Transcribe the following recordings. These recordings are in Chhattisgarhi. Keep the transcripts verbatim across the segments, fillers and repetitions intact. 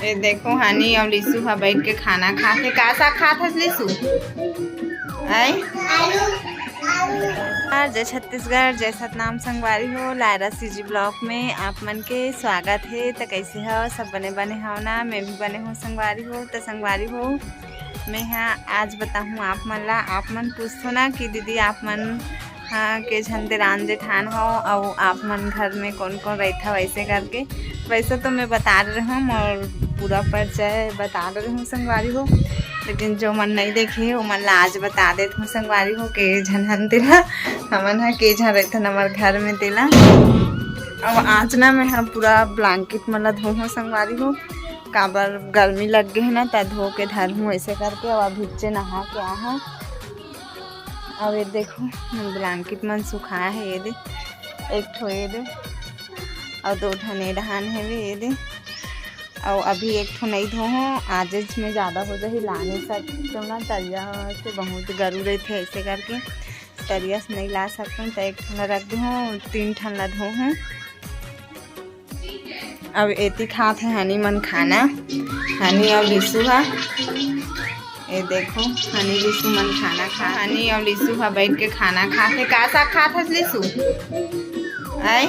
ये देखो, हनी अउ लिसु ह बैठ के खाना खात हे। का साग खात हस लिसु? आय? और जय छत्तीसगढ़, जय सतनाम संगवारी हो। लायरा सीजी ब्लॉग में आप मन के स्वागत हे। त कैसे हो सब? बने बने हो ना? मैं भी बने हूँ संगवारी हो। त संगवारी हो, मैं हा आज बताहूँ आप मन ला। आप मन पूछथो ना कि दीदी आप मन हाँ, के झन देरान जेठान हो, अउ आप मन घर में कौन कौन रहता वैसे करके। वैसे तो मैं बता रही हूँ और पूरा परिचय बता रही हूँ संगवारी हो, लेकिन जो मन नहीं देखे हे, ओमन ला आज बता देत हूँ संगवारी हो, के झन हन तेला, हमन ह के झन रहथन हमर घर में तेला। अब आज ना मैं ह पूरा ब्लैंकेट मन ला धोहूँ संगवारी हो, काबर गर्मी लग गे हे ना, त धो के धरहूँ ऐसे करके। अब अभिच्चे नहा के आहा। अब ये देखो, ब्लैंकेट मन सुखाए हे, ये दे, एक ठो ये दे, और दो ठन ये डहान हेवे, ये दे। और अभी एक ठो नहीं धो हूँ, आजेच में ज़्यादा हो जाही, ला नहीं सकते ना, तरिया से बहुत गरू रहते ऐसे करके, तरिया से नहीं ला सकते, तो एक ठन रख दे हूँ, तीन ठन ला धो हूँ। अब एती खात हे हनी मन खाना, हनी अउ लिसु हा। ये देखो, हनी लिसु मन खाना खा, हनी अउ लिसु हा बैठ के खाना खात हे। का साग खात हस लिसु? आय?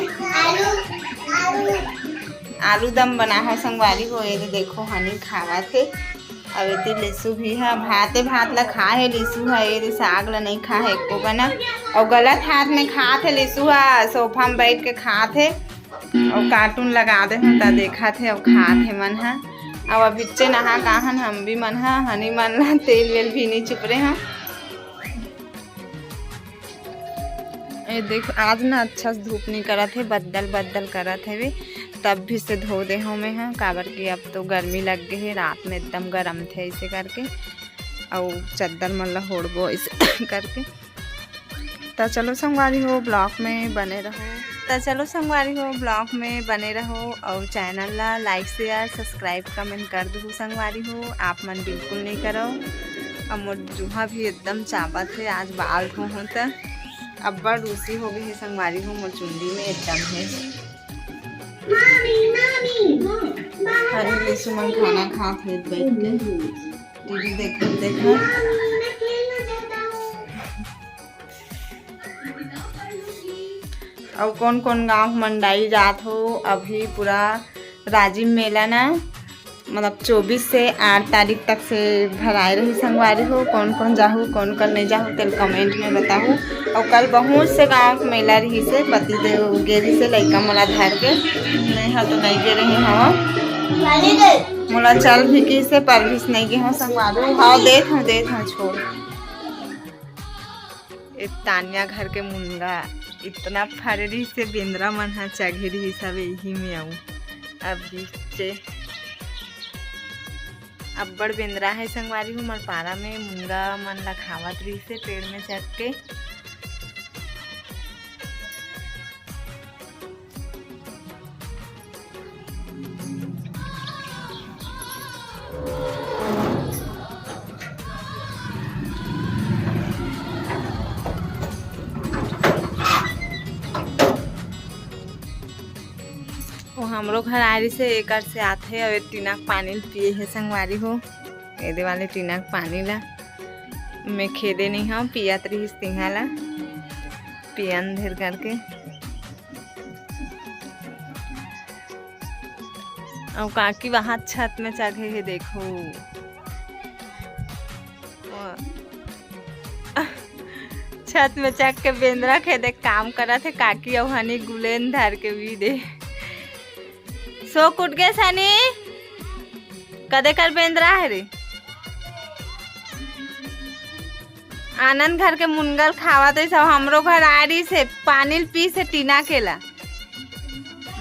आलू दम बना हो संगवारी हो। ये देखो, हनी खावत हे। अब एती लिसु भी ह भाते भात ला खा हे लिसु ह, ये दे साग ला नहीं खा हे एको कना। अउ गलत हाथ में खात हे लिसु ह, सोफा में बैठ के खात हे। अउ कार्टून लगा दे हूँ त देखत हे अउ खात हे मन ह। अब अभिच्चे नहा काहन हम भी मन ह, हनी मन ला तेल वेल भी नहीं चुपरे हूँ। ए देख, आज ना अच्छा से धूप नहीं करत हे, बद्दल बद्दल करत हवे, तब भी से धो दे हूँ मैं ह, काबर कि अब तो गर्मी लग गे हे, रात में एकदम गरम थे ऐसे करके, अउ चद्दर मन ला ओढ़बो ऐसे करके। त चलो संगवारी हो, ब्लॉग में बने रहो। त चलो संगवारी हो, ब्लॉग में बने रहो अउ चैनल ला लाइक, शेयर, सब्सक्राइब, कमेंट कर दू संगवारी हो, आप मन बिल्कुल नहीं करो। अब मोर जुहा भी एकदम चाबत हे, आज बाल धो हूँ त अब्बड़ रूसी हो गई हे संगवारी हो, मोर चुंदी में एकदम हे। हनी लिसु मन खाना खात हे बैठ के, टीवी देखत देखत। अउ कौन कौन गांव मंडाई जात हो? अभी पूरा राजिम मेला ना, मतलब चौबीस से आठ तारीख तक से भराए रही संगवारी हो। कौन कौन जाहू, कौन कौन नहीं जाहू, तेल कमेंट में बताहू। अउ कल बहुत से गांव के मेला रही से, पति देव गे रही से लइका मोला धर के, मैं हा तो नहीं गे रही हवा। मोला चल भी की से, पर भी से नहीं गे हूँ संगवारी हो। हाँ, देत हूँ, देत हूँ, छोड़। ए तानिया घर के मुनगा इतना फररी से बेंदरा मन ह चघे रही सब यही में आऊ। अभी चे अब्बड़ बेंदरा है संगवारी हो, मोर पारा में मुनगा मन ला खावत रही से पेड़ में चढ़ के। वो हमरो घर आ रही से, एकर से आथे, अउ ए टीना के पानी ल पिए हे संगवारी हो। एदे वाले टीना के पानी ला मैं खेदे नहीं हूँ, पियत रहिस तिहा ला, पियन धीर करके। अउ काकी वहाँ छत में चढ़े हे, देखो। छत में चढ़ के बेंदरा खेदे काम करत हे काकी, अउ हनी गुलेन धर के भी दे। सो कुट गे सनी, कदे कर बेंदरा है रे। आनंद घर के मुनगा ल खावत हे सब, हमरो घर आ रही से पानी ल पी से टीना केला।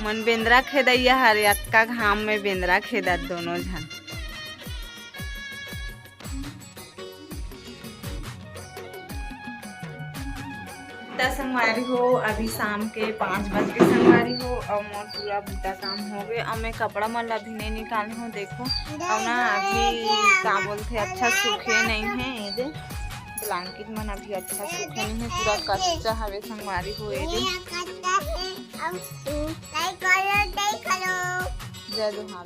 मन बेंदरा खेदैया हरे, अतका घाम में बेंदरा खेदत दोनों झन। त संगवारी हो, अभी शाम के पाँच बज के संगवारी हो, अउ मोर पूरा बुता काम हो गए। अउ मैं कपड़ा मन ला अभी नहीं निकाले हूँ, देखो। अउ ना अभी का बोलथे, अच्छा सूखे नहीं है, ये दे ब्लैंकेट मन अभी अच्छा सूखे नहीं है, पूरा कच्चा हवे संगवारी हो। ये दे जय जोहार।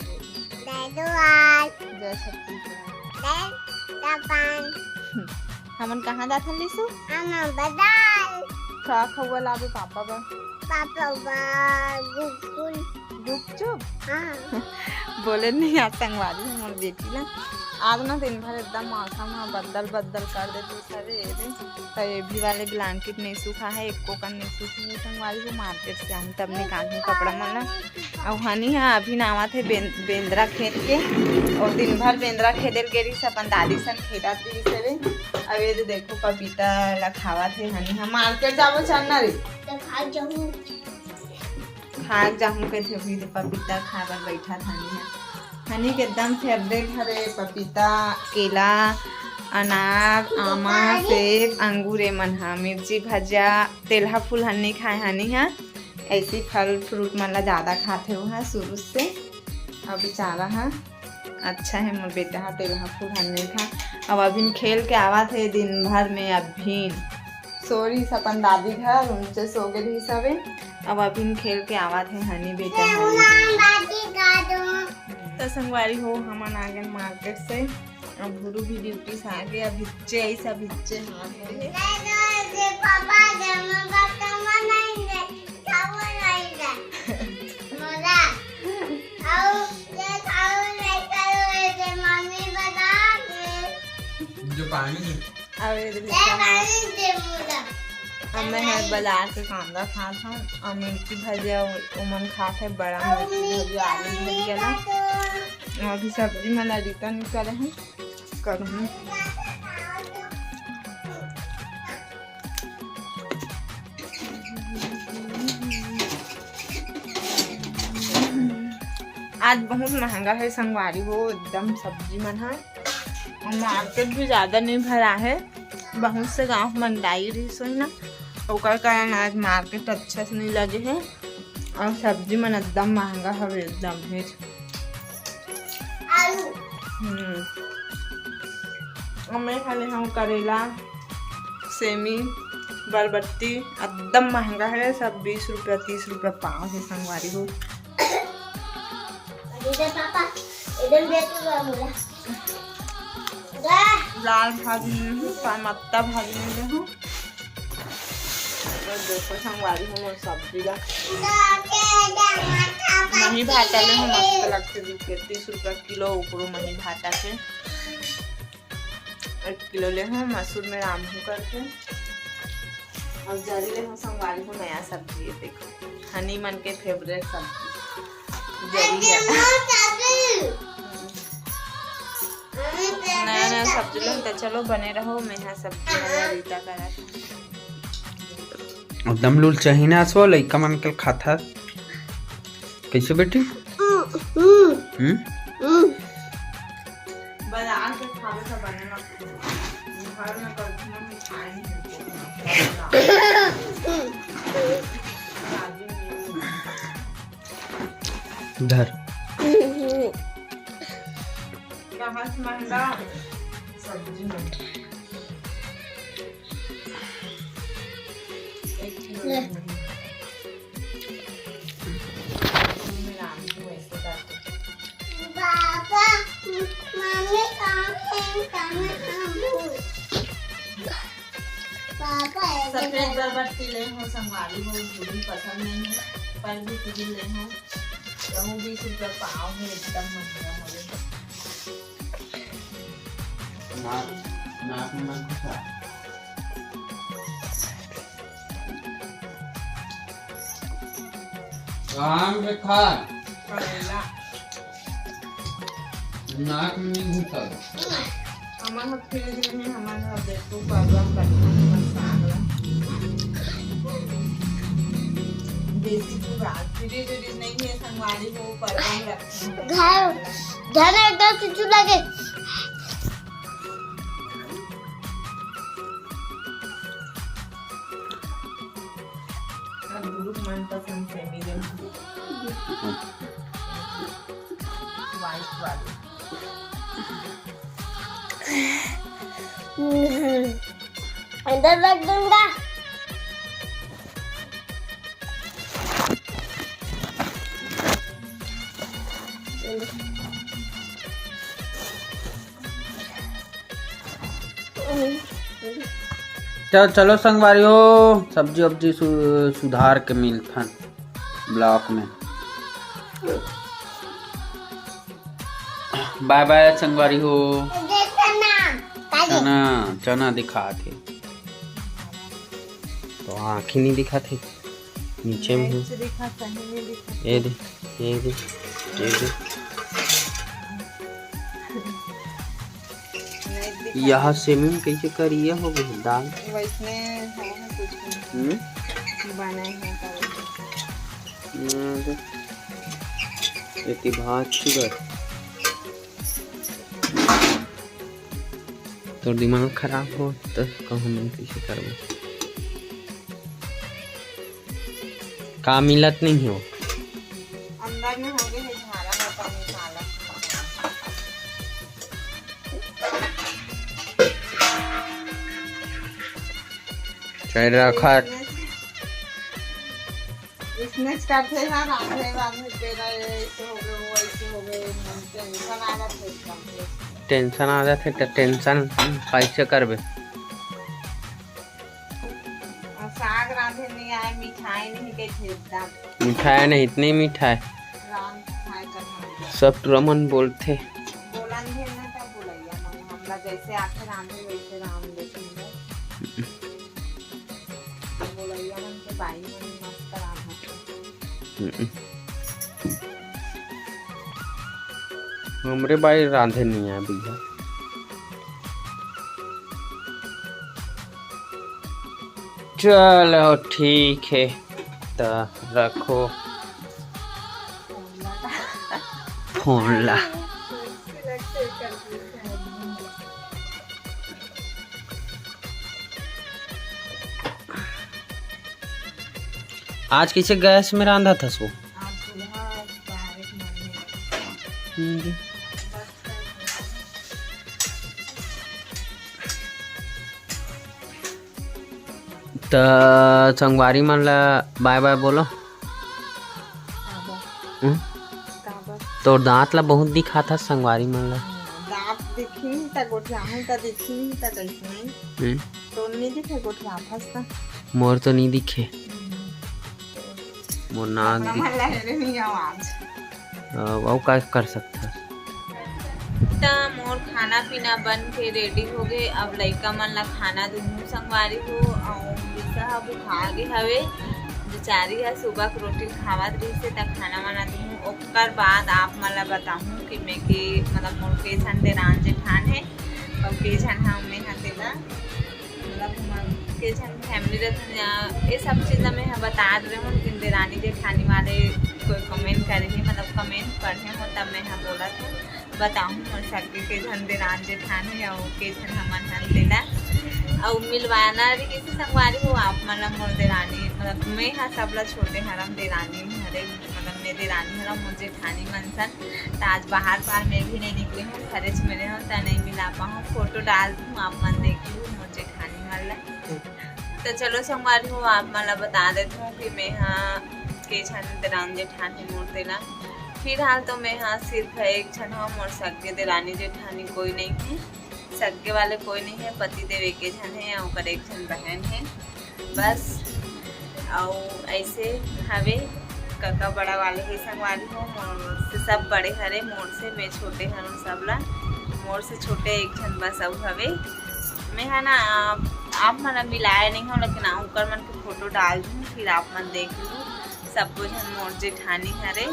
जय जोहार। जय छत्तीसगढ़। जय जापान। हमन कहाँ जाथन, लिसु? हमन बाजार। का खउवा लाबे पापा बर? पापा बर गुलगुल। गुपचुप? हाँ। बोले नहीं आज संगवारी मोर बेटी ला। आज ना दिन भर एकदम मौसम ह बदल बदल कर देते सरे, ये दे। त ये भी वाले blanket नहीं सूखा है, एको कन नहीं सूखा है संगवारी हो। मार्केट से आनी तब निकालनी कपड़ा मन ला। अउ हनी ह अभी नावत हे बें-, बेंदरा खेद के, अउ दिन भर बेंदरा खेदे ल गे रहिस, अपन दादी सन खेदत रहिस हवे। अब ये दे देखो पपीता ला खावत हे हनी ह। मार्केट जाबो चल ना रे? तो खा जाहूँ। खाए जाहूँ कहिथे, अभी तो पपीता खाए बर बैठा था हनी ह। हनी के एकदम favourite हरे पपीता, केला, अनार, आमा, सेब, अंगूर, ए मन ह। मिर्ची भजिया, तेलहा फूल हन नइ खाए हनी ह। ऐसी फल fruit मन ला ज्यादा खाथे वो ह शुरू से। अब बेचारा ह अच्छा है मोर बेटा ह, तेलहा फूल हन नइ खा। अब अभिन खेल के आवत हे दिन भर में, अभिन सो रहिस अपन दादी घर, उनसे सो गे रहिस हवे। अब अभिन खेल के आवत हे हनी बेटा ह। त संगवारी हो, हमन आ गेन मार्केट से। अब गुरु भी ड्यूटी से आगे, अब हिच्चे ऐसा हिच्चे हाथ में। जो पानी अब ये देखो, अब मैं हर बाजार के कांदा खात हूँ और मिर्ची भजिया उमन खात है, बड़ा मिर्ची भजिया, आलू भजिया ना। और अभी सब्जी मन ला रीता निकाले हैं, करहूँ। आज बहुत महंगा है संगवारी हो, एकदम सब्जी मन है। और मार्केट भी ज्यादा नहीं भरा है, बहुत से गांव मन लाई रहिस होही ना, ओकर कारण आज मार्केट अच्छा से नहीं लगे है। और सब्जी मन एकदम महंगा हवे, एकदम ही। आलू। हम्म। और मैं खा ले हूँ करेला, सेमी, बरबट्टी, एकदम महंगा है सब, बीस रुपया, तीस रुपया पाव है संगवारी हो। दे दे पापा, एकदम दे तू मोला। लाल भाजी में हूँ, पत्ता भाजी में हूँ। और देखो संगवारी हो मोर सब्जी ला। मही भाटा ले हूँ, मस्त लगथे, बीस के तीस रुपया किलो, ओकरो मही भाटा के। एक किलो ले हूँ, मसूर में रामहू करके। और जरी ले हूँ संगवारी हो नया सब्जी, ये देखो, हनी मन के favourite सब्जी जरी है। नया नया सब्जी लो, तो चलो बने रहो, मैं यहाँ सब्जी वाला रीता करा। एकदम लूल चाही ना, सो लइका मन के खाता। कैसे बेटी? हम्म? बाजार के खावे से बने ना, घर में करथन ना, मिठाई नहीं होती। धर। कहाँ से महंगा सब्जी में। एक किलो ले। बाबा, मम्मी कहाँ है? कहाँ है? पापा, ऐसे सफेद बरबट्टी ले हो, संगवारी हो, पूरी पसंद नहीं है, पर भी पूरी ले हो। रहू बीस रुपया पाव है, एकदम महंगा है। नाक, नाक में मत घुसा। आम के खा। करेला। नाक में नहीं घुसा। हमर ह फ्रिज में है, हमर ह देखो परवा कटना हमर साग ला। देसी जुगाड़, फ्रिज व्रिज नहीं है, संगवारी हो, परवा में रखे हैं। घर, घर एकदम से चूल्हा के। गुरु के मनपसंद family। White वाली। इधर रख दूंगा। तो चलो संगवारी हो, सब्जी वब्जी सु-, सुधार के मिलथन ब्लॉग में। बाय बाय संगवारी हो। चना, चना दिखात हे। तो आँखी नहीं दिखात हे, नीचे में हे। मिर्च दिखा, सही नहीं दिखा। ये दे, ये दे, ये दे। नहीं दिखा। यहाँ सेमी में कैसे करिया हो गए दाल? वैसने हो है कुछ नहीं। हम्म? बने हैं तब। ये दे। ये भात की बात। तोर दिमाग खराब हो तो कहूँ मैं कैसे करबो? का मिलत नहीं हो? अंदर में हो गए है झारा, होता नहीं साला। चल रखा। इसने करते हैं, रांधे वांधे बेरा, ये ऐसे हो गए, वो ऐसे हो गए, मन टेंशन आ जाते हैं इसका। टेंशन आ जाते तो टेंशन कैसे करबे? और साग रांधे नहीं आए, मिठाई नहीं के झेलता। मिठाई नहीं, इतनी मिठाई। रांध खाए कर हम। सब टुरा मन बोलथे। बोलन भी ना तब बोलैया मन, हमला जैसे आके रांधे वैसे रांध लेते हैं। बोलैया मन के बाई मन मस्त रांधथे। हम्म। हमरे बाई रांधे नहीं आए भैया। चलो ठीक है, तो रखो फोन ला। आज कैसे गैस में रांधा थस वो? आज चूल्हा direct मरने लगा। हम्म। त संगवारी मन ला बाय बाय बोलो। काबर? हम्म? काबर? तोर दांत ला बहुत दिखात हस संगवारी मन ला। हम्म, दांत दिखही त गोठियाहूं त दिखही त कइसने। हम्म। तोर नहीं दिखे गोठियाथस त? मोर तो नहीं दिखे। हम्म। मोर नाक अपना दिख- मन ला हेरे नहीं आवाज। अब अउ का कर सकथस? त मोर खाना पीना बन के ready हो गे। अब लइका मन ला खाना दूहूं संगवारी हो, अउ विशा ह भुखा गे हवे। बेचारी ह सुबह के रोटी खावत रहिसे, त खाना वाना दूहूं। ओकर बाद आप मन ला बताहूं कि मैं के, मतलब, मोर के झन देरान जेठान हे, अउ के झन ह मैं ह तेला मतलब, हमन के झन family रथन या ये सब चीज ला मैं ह बतात रहे हूँ, लेकिन देरानी जेठानी वाले कोई comment करे हे, मतलब, comment पढ़े हो, तब मैं ह बोलत हूँ, बताहूँ, मोर सगे के झन देरान जेठान हे, अउ के झन हमन हन तेला, अउ मिलवाना रहिसे संगवारी हो, आप मन ला मोर देरानी, मतलब, मैं ह सबला छोटे हरम देरानी हरे, मतलब, मैं देरानी हरम, मोर जेठानी मन सन, त आज बाहर पार मैं भी नहीं निकले हूँ, घरेच में रहे हूँ, त नहीं मिला पाहूँ, फोटो डाल दूँ, आप मन देख लू, मोर जेठानी मन ला। तो चलो संगवारी हो, आप मन ला बता देत हूँ कि मैं हा के झन देरान जेठान हे मोर तेला। फिलहाल तो मैं हा सिर्फ एक झन हूँ, मोर सगे देरानी जेठानी कोई नहीं है, सगे वाले कोई नहीं है, पति देव एक झन है, ओकर एक झन बहन है बस। अउ ऐसे हवे, कका बड़ा वाले हे संगवारी हो, मोर से सब बड़े हरे, मोर से मैं छोटे हरौं सबला, मोर से छोटे एक झन बस अउ हवे। मैं हा ना आप, आप मन ला मिलाए नहीं हूँ, लेकिन हाँ, ओकर मन के फोटो डाल दूँ, फिर आप मन देख लू। सबको झन मोर जेठानी हरे,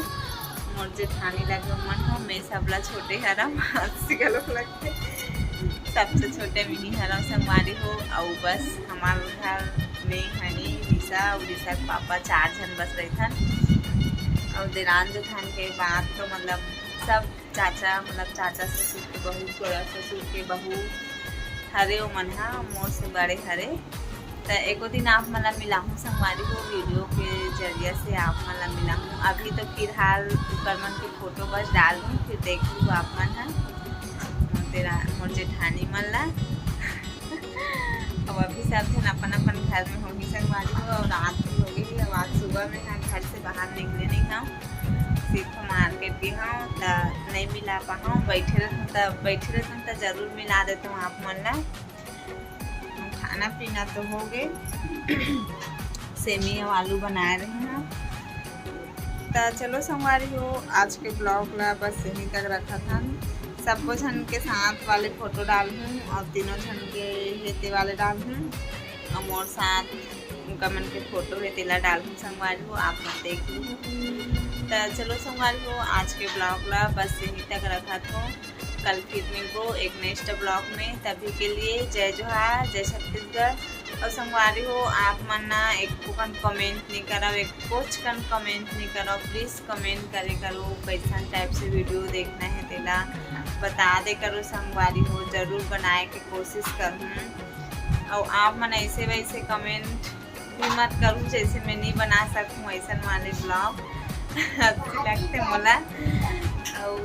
मोर जेठानी लगे मन हो, मैं सबला छोटे हरम, हंसी घलोक लगथे। सबसे छोटे मिनी हरम संगवारी हो, अउ बस हमार घर में हनी, निशा, अउ निशा के पापा, चार झन बस रहिथन। अउ देरान जेठान के बात तो मतलब सब चाचा, मतलब चाचा ससुर के बहू, छोड़ा ससुर के बहू हरे, ओमन ह मोर से बड़े हरे। त एको दिन आप मन ला मिलाहूँ संगवारी हो, वीडियो के जरिया से आप मन ला मिलाहूँ। अभी तो फिलहाल ओकर मन के फोटो बस डाल दूँ, फिर देख लू आप मन ह मोर देरा-, मोर जेठानी मन ला। अब अभी सब झन अपन अपन घर में होही संगवारी हो, अउ रात भी हो गई है। अब आज सुबह में हम घर से बाहर निकले नहीं हूँ, सिर्फ मार्केट गए हूँ, त नहीं मिला पाऊँ। बैठे रहूँ त, बैठे रहूँ त जरूर मिला देता हूँ आप मन ला। खाना पीना तो हो गए, सेमी अउ आलू बनाए रहे हैं। त चलो संगवारी हो, आज के ब्लॉग ला बस यहीं तक रखत हन। सबको झन के साथ वाले फोटो डालहूँ अउ तीनों झन के हेते वाले डालहूँ अउ मोर साथ उनका मन के फोटो हे तेला डालहूँ संगवारी हो, आप मन देख लू। त चलो संगवारी हो, आज के ब्लॉग ला बस यहीं तक रखत हो। कल फिर मिलबो एक नेक्स्ट ब्लॉग में। तभी के लिए जय जोहार, जय छत्तीसगढ़। अउ संगवारी हो, आप मन ना एको कन कमेंट नहीं करव, एको कन कमेंट नहीं करव, प्लीज कमेंट करे करो, कैसन टाइप से वीडियो देखना है तेला बता दे करो संगवारी हो, जरूर बनाए के कोशिश करूँ। अउ आप मन ऐसे वैसे कमेंट भी मत करूँ, जैसे मैं नहीं बना सकूँ ऐसन वाले ब्लॉग। अच्छी लगते मोला। अउ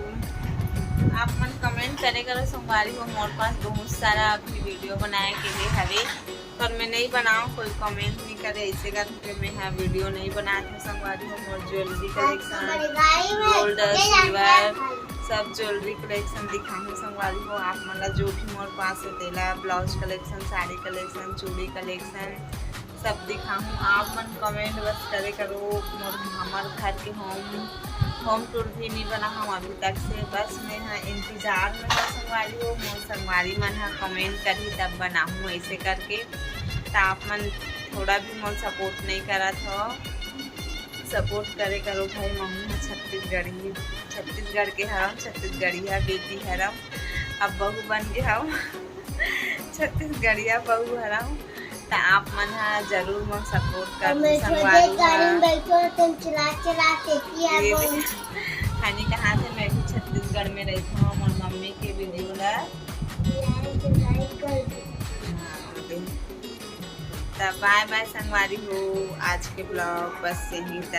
आप मन कमेंट करे करो संगवारी हो, मोर पास बहुत सारा अभी वीडियो बनाए के लिए हवे, पर मैं नहीं बनाऊँ, कोई कमेंट नहीं करे, ऐसे करके मैं हाँ वीडियो नहीं बनात हूँ संगवारी हो। मोर ज्वेलरी कलेक्शन, गोल्ड, सिल्वर, सब ज्वेलरी कलेक्शन दिखाऊँ संगवारी हो आप मन ला, जो भी मोर पास है तेला, ब्लाउज कलेक्शन, साड़ी कलेक्शन, चूड़ी कलेक्शन, सब दिखाऊँ। आप मन कमेंट बस करे करो। मोर, हमर घर के होम होम टूर भी नहीं बना हम अभी तक से, बस मैं हाँ इंतजार में हूँ संगवारी हो। मोर संगवारी मन हाँ कमेंट करही तब बनाहूँ ऐसे करके। त आप मन थोड़ा भी मोर सपोर्ट नहीं करत हो, सपोर्ट करे करो भाई। मम्मी हाँ छत्तीसगढ़ी, छत्तीसगढ़ के हरम, छत्तीसगढ़िया बेटी हरम, अब बहू बन के हम छत्तीसगढ़िया बहू हरम। त आप मन हा जरूर मोर सपोर्ट कर संगवारी हो। बैठो तुम चला चला के किया ये वो। देखो, खानी कहाँ से मैं भी छत्तीसगढ़ में रहती हूँ, मोर मम्मी के वीडियो ला। त बाय बाय संगवारी हो, आज के ब्लॉग बस यहीं तक।